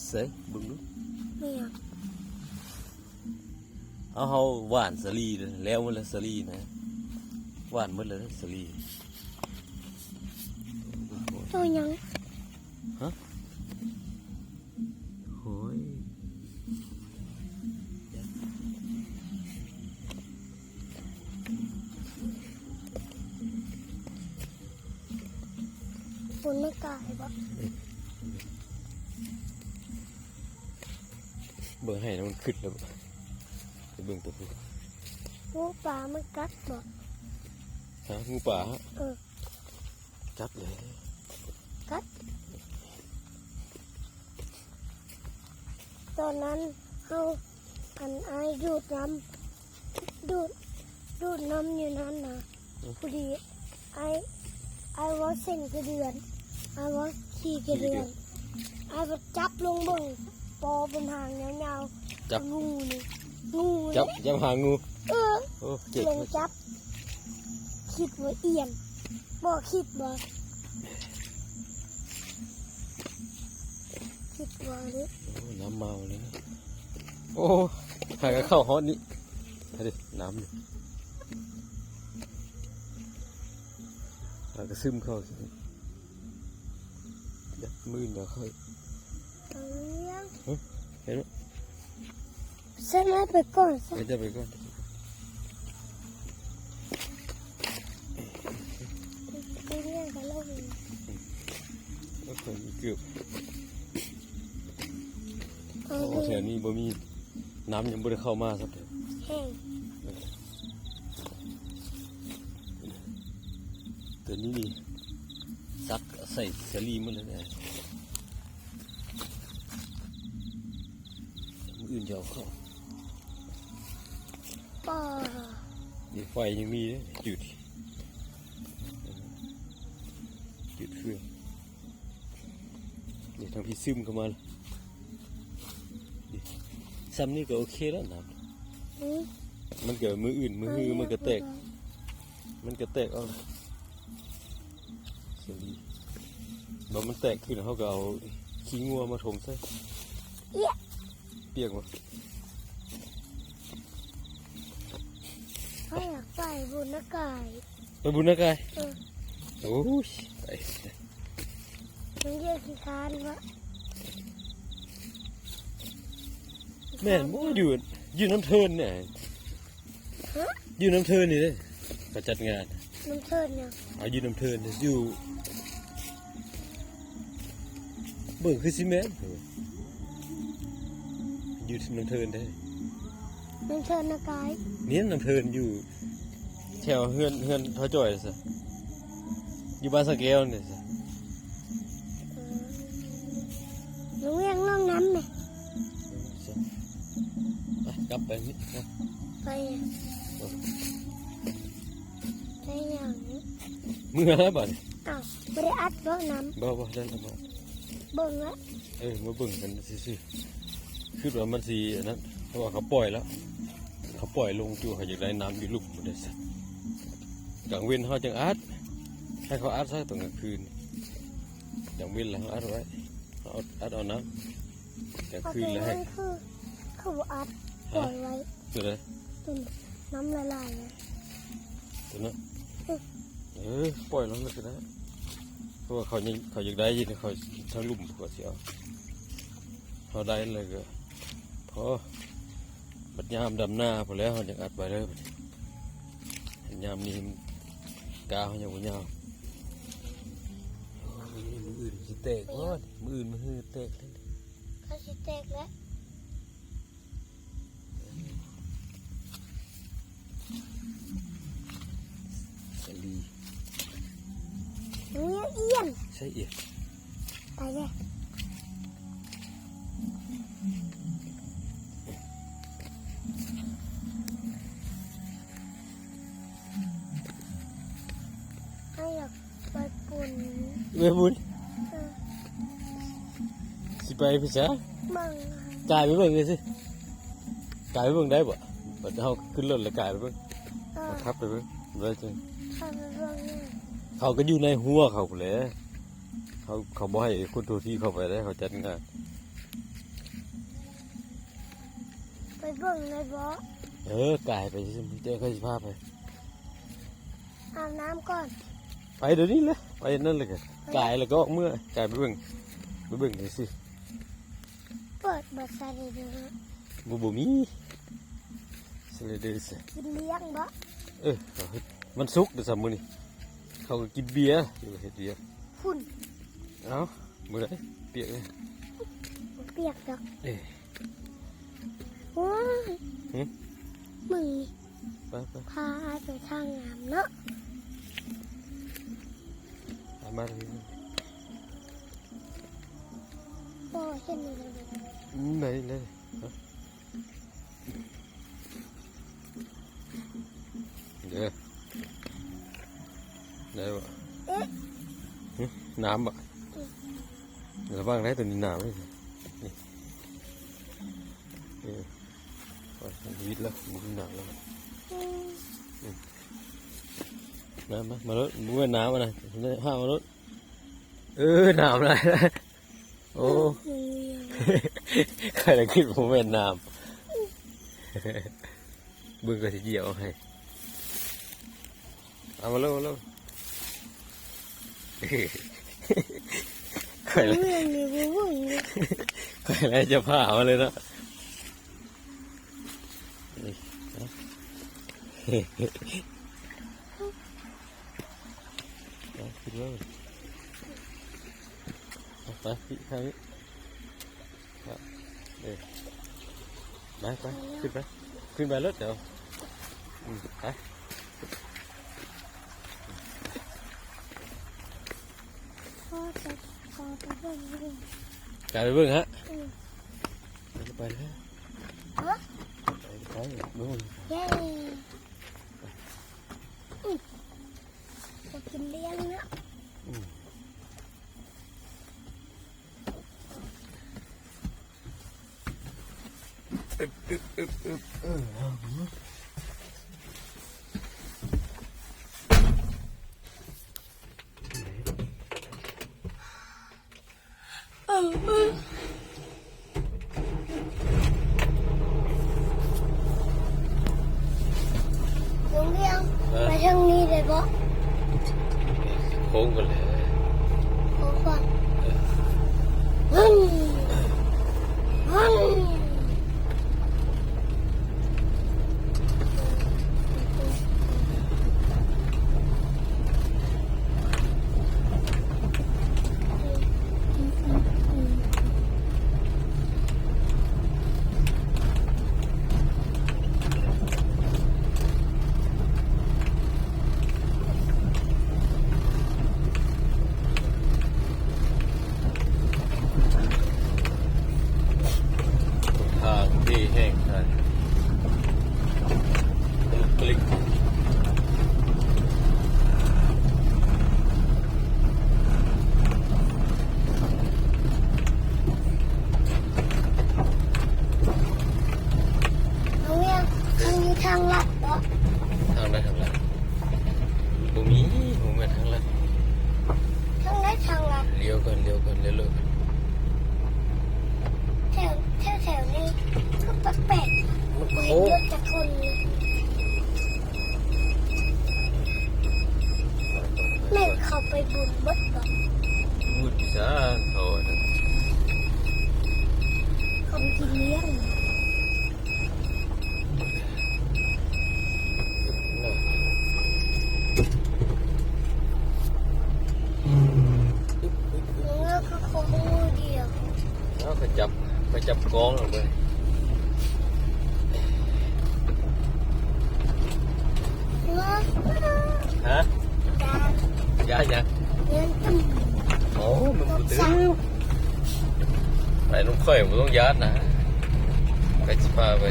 ໃສ່ເບິ່ງດູ. ແມ່ນຫຍັງ? ເອົາ ເຮົາຫວ່ານສາລີແລ້ວ ແລ້ວໝົດແລ້ວສາລີນະ ຫວ່ານໝົດແລ້ວສາລີ. ໂຕຫຍັງ? ຮະ? ໂອ້ຍ ຝົນມາກາຍບໍ່? ເບິ່ງໃຫ້ນະ ມັນຂຶ້ນແລ້ວບໍ່? ໄປເບິ່ງຕົວຜູ້ ງູປ່າມັນກັດບໍ່? ຮະ? ງູປ່າ? ເອີ. ກັດເລີຍ ກັດ. ຕອນນັ້ນເຮົາ ອັນ ອ້າຍດູດນ້ຳ ດູດ ດູດນ້ຳຢູ່ນັ້ນນະ. ອືມ ພໍດີອ້າຍ ອ້າຍວ່າເສັ້ນກະເດືອນ ອ້າຍວ່າຂີ້ກະເດືອນ ຂີ້ກະເດືອນ ອ້າຍວ່າຈັບລົງເບິ່ງ ປໍເປັນຫາງຍາວໆ ຈັບ ງູນີ້ ງູນີ້ ຈັບ ຈັບຫາງງູ. ເອີ ໂອ້ ເກັ່ງ ລົງຈັບ ຄິດວ່າອຽນ ບໍ່ຄິດວ່າ ຄິດວ່າເດ້. ໂອ້ ນ້ຳເມົາເລີຍ ໂອ້ ຫາກະເຂົ້າຮອດນີ້ ເດ້ ນ້ຳນີ້ ຫາກະຊຶມເຂົ້າ ຢາກ ມື້ອື່ນກໍຄ່ອຍ ເອີ ເຫັນ ຊັ້ນໄປກ່ອນຊະ ເອີ ເຈົ້າໄປກ່ອນ ໄປເລື່ອງກັນເລີຍ. ໂອ້ຍ ເກືອບ ເອີ ໂອ້ ແຖວນີ້ບໍ່ມີ ນ້ຳຍັງບໍ່ໄດ້ເຂົ້າມາຊ້ຳເທື່ອ ແຫ້ງ. ເອີ ຕົວນີ້ນີ້ ສັກໃສ່ສາລີໝົດແລ້ວ ມື້ອື່ນຈະເອົາເຂົ້າ ປ້າ ນີ້ໄຟຍັງມີເດ້ ຈູດ ຈູດເຟືອງ. ນີ້ທາງພີ້ຊຶມເຂົ້າມາ ນີ້ ຊ່ຳນີ້ກໍໂອເຄແລ້ວນ້ຳ ອືມ ມັນກໍມື້ອື່ນມື້ຮື ມັນກໍແຕກ ມັນກໍແຕກອອກ ສາລີ ບາດມັນແຕກຂຶ້ນ ເຮົາກໍເອົາຂີ້ງົວມາຖົມໃສ່ ເອີ ປຽກບໍ່? ຂ້ອຍຢາກໄປບຸນນາກາຍ ໄປບຸນນາກາຍ? ເອີ ໂອ້ຍ ໄປ ມັນເຍອະຂີ້ຄ້ານວະ ແມ່ນບໍ່? ຢູ່ ຢູ່ນ້ຳເທີນນີ້ ຮະ? ຢູ່ນ້ຳເທີນນີ້ເດ້ ເຂົາຈັດງານ ນ້ຳເທີນຫຍັງ? ເອົາ ຢູ່ນ້ຳເທີນ ຢູ່ ເບິ່ງຄືຊິແມ່ນ ຢູ່ນ້ຳເທີນເດ້ ນ້ຳເທີນນາກາຍ ນີ້ນ້ຳເທີນຢູ່ແຖວເຮືອນ ເຮືອນທ້າວຈ່ອຍຊະ ຢູ່ບ້ານສະແກ້ວນີ້ຊະ ເອີ ນ້ອງວຽງ ນ້ອງນຳແມ ໄປ ກັບໄປນີ້ນະ ໄປຫຍັງ? ເອີ ໄປຫຍັງ? ເມືອແລ້ວບາດນີ້ ອ້າວ ບໍ່ໄດ້ອັດເບາະນ້ຳ ບໍ່ ບໍ່ໄດ້ອັດ ເບິ່ງລະ ເອີ ມາເບິ່ງກັນຊື່ໆ ຄິດວ່າມັນຊິອັນນັ້ນ ເພາະວ່າເຂົາປ່ອຍແລ້ວ ເຂົາປ່ອຍລົງຢູ່ ເຂົາຢາກໄດ້ນ້ຳຢູ່ລຸ່ມພຸ້ນເດ້ ກາງເວັນເຮົາຈັ່ງອັດ ໃຫ້ເຂົາອັດຊະຕອນກາງຄືນ ກາງເວັນລະເຮົາອັດໄວ້ ເຮົາອັດເອົານ້ຳ ກາງຄືນລະໃຫ້ ເອົາໄປໄວ້ຄື ຄືບໍ່ອັດ ຮະ? ປ່ອຍໄວ້ ຕົວໃດ? ຕົວນັ້ນ ນ້ຳຫຼາຍໆ ຕົວນັ້ນ ອື ເອີ ປ່ອຍລົງເລີຍກໍໄດ້ ເພາະວ່າເຂົາຍັງ ເຂົາຢາກໄດ້ຢູ່ ເຂົາທາງລຸ່ມເຂົາຊິເອົາ ເຮົາໄດ້ແລ້ວກໍພໍ ບັດຍາມດຳນາພຸ້ນແລ້ວ ເຮົາຈັ່ງອັດໄວ້ເດີ ບັດຍາມນີ້ກາເຮົາຍັງບໍ່ຍາວ ໂອ້ຍ ມື້ອື່ນຊິແຕກບໍ່? ມື້ອື່ນມື້ຮືແຕກແລ້ວ ກໍຊິແຕກແລ້ວ. ສາລີ ເອີ ອຽນ ໃສ່ອຽນ ໄປເລີຍ ເຮົາຢາກ ໄປປຸ້ນ ໄປປຸ້ນ ເອີ ຊິໄປພຸ້ນຊະ ເບິ່ງ ກາຍໄປເບິ່ງເລີຍຊິ ກາຍໄປເບິ່ງໄດ້ບໍ່? ບັດເຮົາຂຶ້ນລົດແລ້ວກາຍໄປເບິ່ງ ເອີ ເຮົາຂັບໄປເບິ່ງ ໄດ້ຈັ່ງ ເຂົາໄປເບິ່ງນີ້ ເຂົາກໍຢູ່ໃນຮົ້ວເຂົາພຸ້ນແຫຼະ ເຂົາ ເຂົາບໍ່ໃຫ້ຄົນທົ່ວທີບເຂົ້າໄປເດ້ ເຂົາຈັດງານ ໄປເບິ່ງໄດ້ບໍ່? ເອີ ກາຍໄປ ເຈົ້າ ຂ້ອຍຊິພາໄປ ອາບນ້ຳກ່ອນ ໄປດຽວນີ້ແຫຼະ ໄປນັ້ນແຫຼະ ກາຍແລ້ວກໍອອກເມືອ ກາຍໄປເບິ່ງ ໄປເບິ່ງຈັ່ງຊີ້ ເປີດບໍ່ ສະໄລເດີ ບໍ່ ບໍ່ມີ ສະໄລເດີ ກິນລ້ຽງບໍ່? ເອີ ວັນສຸກເດ້ຊະມື້ນີ້ ເຂົາກໍກິນເບຍ ຢູ່ເຮັດວຽກ ພຸ້ນ ເອົ້າ ມື້ໃດ ປຽກເລີຍ ບໍ່ປຽກດອກ ເອີ ໂອ້ຍ ຫຶ ມຶງນີ້ ໄປ ໄປ ພາອ້າຍໄປທາງນ້ຳເນາະ ເອົາມາ ບໍ່ເຫັນເລີຍ ອືມ ໄດ້ ໄດ້ ເດີ ໄດ້ບໍ່? ເອະ ຫຶ ນ້ຳບໍ່? ອືມ ລະວັງໄດ໋ ໂຕນີ້ນ້ຳເດ້ ນີ້ ເອີ ໂອ້ຍ ວິດແລ້ວ ບໍ່ມີນ້ຳແລ້ວ ອືມ ອືມ ມາ ມາ ມາໂລດ ບໍ່ແມ່ນນ້ຳຫັ້ນນະ ຫາມາໂລດ ເອີ ນ້ຳຫຼາຍ ໂອ້ ຂ້ອຍລະຄິດວ່າແມ່ນນ້ຳ ເບິ່ງ ຂ້ອຍຊິຢຽບເອົາໃຫ້ ເອົາມາເລີຍ ມາເລີຍ ຂ້ອຍລະ ຂ້ອຍລະຈະພາມາເລີຍເນາະ ນີ້ ເອົາ ຂຶ້ນມາ ໄປ ໄປ ໄປ ເອີ ໄປ ໄປ ຂຶ້ນໄປ ຂຶ້ນໄປລົດດຽວ ອືມ ໄປ ພໍ່ຈະ ພໍ່ໄປເບິ່ງຢູ່ ກາຍໄປເບິ່ງຮະ ອືມ ໄປ ໄປເລີຍ ຮະ ໄປ ໄປເບິ່ງ ເຢ້ ອືມ ໄປກິນລ້ຽງເນາະ ອືມ ອຶບ ອຶບ ອຶບ ອຶບ ເອີ ເອົາ ເອີ ເອີ ລຸງວຽງ ເອີ ໄປທາງນີ້ໄດ້ບໍ່? ໂຄ້ງກ່ອນແຫຼະ ໂຄ້ງກ່ອນ ເອີ ວຶ້ນ ວຶ້ນ. ທາງທີ່ແຫ້ງຂາດ ເບິ່ງຄລິກ ນ້ອງວຽງ ມັນມີທາງລັດບໍ່? ທາງໃດທາງລັດ? ບໍ່ມີ ບໍ່ແມ່ນທາງລັດ. ທາງໃດທາງລັດ? ລ້ຽວກ່ອນ ລ້ຽວກ່ອນ ລ້ຽວໆ ແຖວ ແຖວໆ ນີ້ຄືແປກໆ ມັນໂຄ້ງ ບໍ່ເຫັນລົດຈັກຄົນເລີຍ. ແມ່ນເຂົາໄປບຸນເບິດບໍ່? ບຸນຊະເຂົາຫັ້ນນະ ເຂົາໄປກິນລ້ຽງ. ເອີ ຄືຄົນມືດຽວ ເອົາ ຂ້ອຍຈັບ ຂ້ອຍຈັບກ້ອງແລ້ວເບິ່ງ. ຮະ? ຢ້ານ ຢ້ານຫຍັງ? ຢ້ານຕຶ້ມ. ໂອ້ ມັນບໍ່ຕຶ້ມ. ໄປນຳຂ້ອຍບໍ່ຕ້ອງຢ້ານນະ ຂ້ອຍຊິພາໄປ. ເ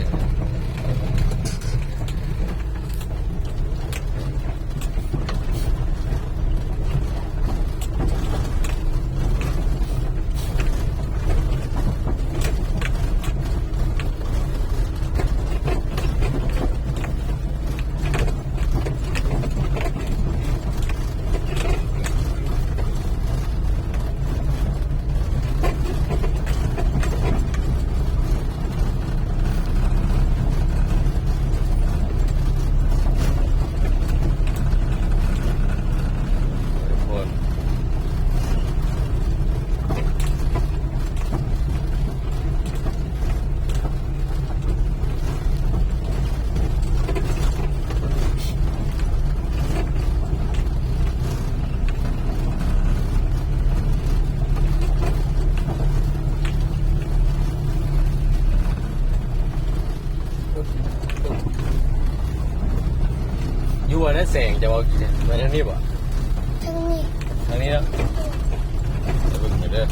ແສງຈະເວົ້າ ໄປທາງນີ້ບໍ່? ທາງນີ້ ທາງນີ້ເນາະ. ເອີ ໄປເບິ່ງກັນເດີ.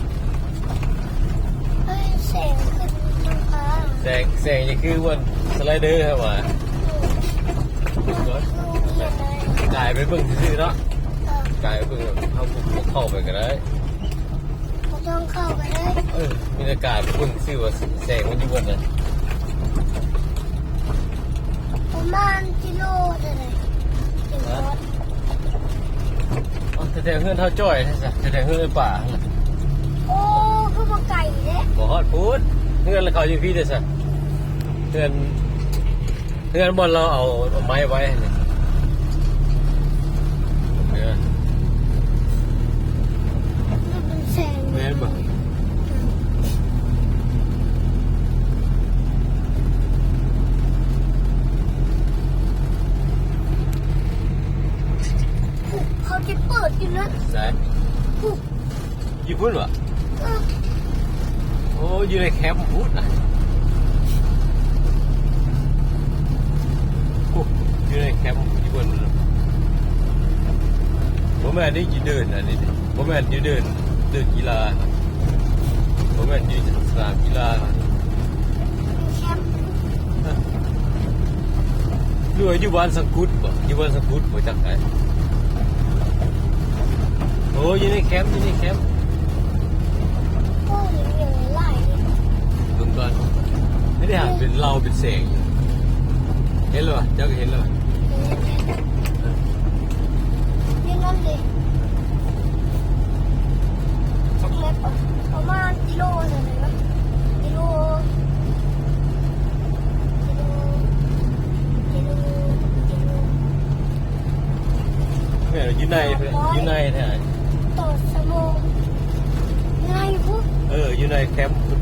ເອີຍ ແສງຂຶ້ນທາງຟ້າ. ແສງ ແສງນີ້ຄືບ່ອນສະໄລເດີຫັ້ນຫວາ? ເອີ ກາຍໄປເບິ່ງຊື່ໆເນາະ. ເອີ ກາຍໄປເບິ່ງ ເຮົາບໍ່ເຂົ້າໄປກໍໄດ້. ບໍ່ຕ້ອງເຂົ້າໄປເລີຍ. ເອີ ມີແຕ່ກາຍເບິ່ງຊື່ວ່າແສງມັນຢູ່ບ່ອນໃດ. ປະມານກິໂລເທົ່າໃດ? ຮະ? ອໍ ແຖວໆເຮືອນເຮົາຈ່ອຍແທ້ຊະ ແຖວໆເຮືອນໄອ້ປາຫັ້ນນະ. ໂອ້ ຄືບໍ່ໄກເດ້. ບໍ່ຮອດພຸ້ນ ເຮືອນເຂົາຢູ່ພີ້ເດ້ຊະ. ເຮືອນ ເຮືອນບ່ອນລາວເອົາ ເອົາໄມ້ໄວ້ຫັ້ນເດ້. ເອີ ມັນເປັນແສງ ແມ່ນບໍ່? ເຂົາຈະເປີດຢູ່ນັ້ນ. ໃສ? ຢູ່ພຸ້ນຫວາ? ເອີ ໂອ້ ຢູ່ໃນແຄມພຸ້ນນະ. ໂອ້ ຢູ່ໃນແຄມຢູ່ພຸ້ນ. ບໍ່ແມ່ນນີ້ ຢູ່ເດີ່ນອັນນີ້ ບໍ່ແມ່ນຢູ່ເດີ່ນ ເດີ່ນກິລາ ບໍ່ແມ່ນຢູ່ສະໜາມກິລາ. ແຄມ ຫຼືວ່າຢູ່ບ້ານສັງກຸດບໍ? ຢູ່ບ້ານສັງກຸດບໍ? ຈັກໄດ. ໂອ້ ຢູ່ໃນແຄມ ຢູ່ໃນແຄມ. ໂອ້ ມີຫຍັງຫຼາຍ. ເບິ່ງກ່ອນ ໄດ້ຫາເປັນເຫຼົ່າເປັນແສງ. ເຫັນແລ້ວຫວາ? ເຈົ້າກໍເຫັນແລ້ວຫວາ? ເອີ ຢູ່ນັ້ນເດ້. ຈັກແມັດຫວາ? ປະມານກິໂລເທົ່າໃດຫວາ? ກິໂລ ກິໂລ ກິໂລ ກິໂລ. ແມ່ນ ຢູ່ໃນ ຢູ່ໃນແທ້ ຕໍ່ຊົ່ວໂມງ. ໃນພຸ້ນ. ເອີ ຢູ່ໃນແຄມພຸ້ນ.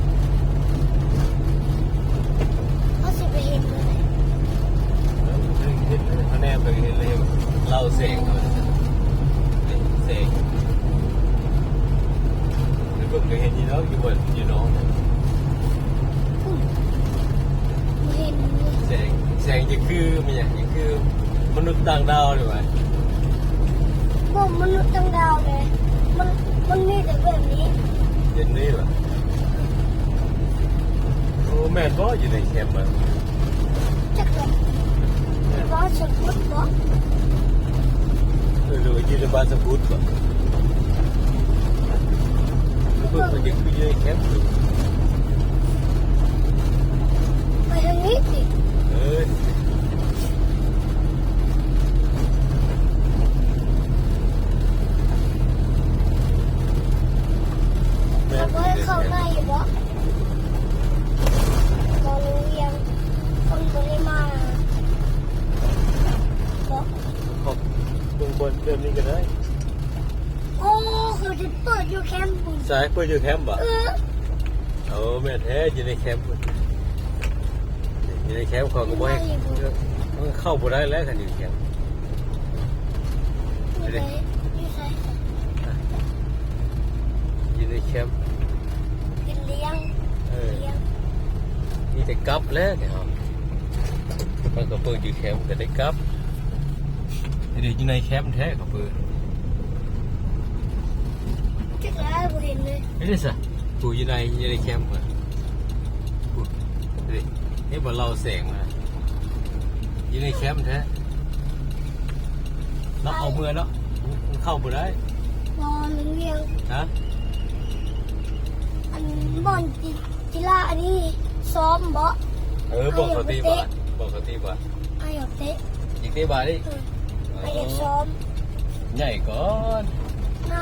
ເຮົາຊິໄປເຫັນມື້ໃດ? ເອີ ເຫັນ ເຫັນ ເຂົາແນມໄປເຫັນເລີຍ ເລົ່າແສງເຂົາ ແສງ ໄປເບິ່ງກໍເຫັນຢູ່ດອກ ຢູ່ບ່ອນ ຢູ່ໜອງ. ບໍ່ເຫັນ. ແສງ ແສງຈະຄື ແມ່ນຫຍັງ ຈະຄືມະນຸດຕ່າງດາວນີ້ຫວາ? ບໍ່ ມະນຸດຕ່າງດາວເດ້ ມັນ ມັນມີແຕ່ແບບນີ້. ເປັນນີ້ຫວາ? ໂອ້ ແມ່ນບໍ່? ຢູ່ໃນແຄມມັນ ຈັກແຫຼະ. ບ້ານສະກຸດບໍ? ເອີ ຫຼືວ່າຢູ່ໃນບ້ານສະກຸດບໍ? ເບິ່ງມັນຈະຄືຢູ່ໃນແຄມ. ໄປທາງນີ້ຕິ. ເອີ ແມ່ນ ເຂົາບໍ່ໃຫ້ເຂົ້າໃນບໍ? ບໍ່ຮູ້ຫຍັງ ຄົນບໍ່ໄດ້ມາບໍ? ເຂົ້າເບິ່ງບ່ອນແບບນີ້ກໍໄດ້. ໂອ້ ເຂົາຈະເປີດຢູ່ແຄມພຸ້ນ. ໃສ ເປີດຢູ່ແຄມບໍ? ເອີ ໂອ້ ແມ່ນແທ້ ຢູ່ໃນແຄມພຸ້ນ. ຢູ່ໃນແຄມເຂົາກໍບໍ່ໃຫ້ ມັນເຂົ້າບໍ່ໄດ້ແລ້ວ ຄັນຢູ່ແຄມ. ຢູ່ໃນ ຢູ່ໃສ? ຢູ່ໃນແຄມ ເປັນລຽງ. ເອີ ລຽງ ມີແຕ່ກັບແຫຼະແຖວເຮົາ. ມັນກໍເປີດຢູ່ແຄມກໍໄດ້ກັບ. ເດ ຢູ່ໃນແຄມແທ້ກໍເປີດ. ຈັກແລ້ວ ບໍ່ເຫັນເລີຍ. ເດຊະ ຜູ້ຢູ່ໃນ ຢູ່ໃນແຄມພຸ້ນ. ຜູ້ ເດ ເຫັນບໍ່ ເລົ່າແສງມາ ຢູ່ໃນແຄມແທ້. ເນາະ ເອົາເມືອເນາະ ມັນເຂົ້າບໍ່ໄດ້. ບໍ່ ມັນວຽງ. ຮະ? ອັນບ່ອນກິ ກິລາອັນນີ້ຊ້ອມບໍ? ເອີ ບອກເຂົາຕິບາດ ບອກເຂົາຕິບາດ. ອ້າຍຢາກເຕະ ຢາກເຕະບາດອີກ. ເອີ ອ້າຍຢາກຊ້ອມ. ໃຫຍ່ກ່ອນ ໜ້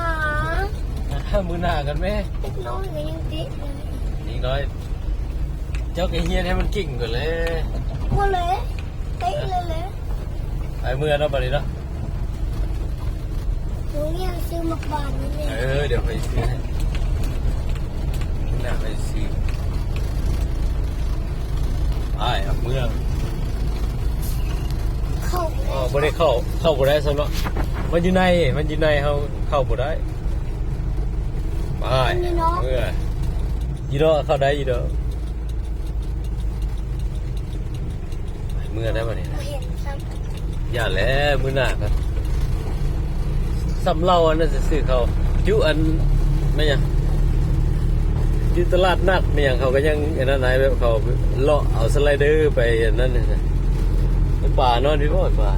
າ ມື້ໜ້າກັນແມ້. ເດັກນ້ອຍກໍຍັງເຕະເລີຍ. ເດັກນ້ອຍ ເຈົ້າກໍຮຽນໃຫ້ມັນເກັ່ງກ່ອນແຫຼະ. ບໍ່ເລີຍ ເຕະເລີຍແຫຼະ. ໄປເມືອເນາະ ບາດນີ້ເນາະ. ໂຮງຮຽນຊື້ໝາກບານນີ້ແຫຼະ. ເອີ ດຽວຂ້ອຍຊື້ໃຫ້ ໜ້າຂ້ອຍຊື້. ອ້າຍ ເອົາເມືອ ເຂົ້າ ອໍ ບໍ່ໄດ້ເຂົ້າ ເຂົ້າບໍ່ໄດ້ຊ້ຳເນາະ. ມັນຢູ່ໃນ ມັນຢູ່ໃນ ເຮົາເຂົ້າບໍ່ໄດ້. ໄປ ເມືອ ຢູ່ດອກ ເຂົ້າໄດ້ຢູ່ດອກ. ເມືອໄດ້ບັດນີ້ນະ ບໍ່ເຫັນຊ້ຳ. ຢ່າແຫຼະ ມື້ໜ້າກໍສ່ຳເຫຼົ່າອັນນັ້ນ ຊື້ເຂົ້າຢູ່ອັນ ແມ່ນຫຍັງ ຢູ່ຕະຫຼາດນັດແມ່ນຫຍັງ ເຂົາກໍຍັງອັນນັ້ນນາຍ ແບບເຂົາເລາະເອົາສະໄລເດີໄປອັນນັ້ນ ປານອນຢູ່ບໍ່ ປາ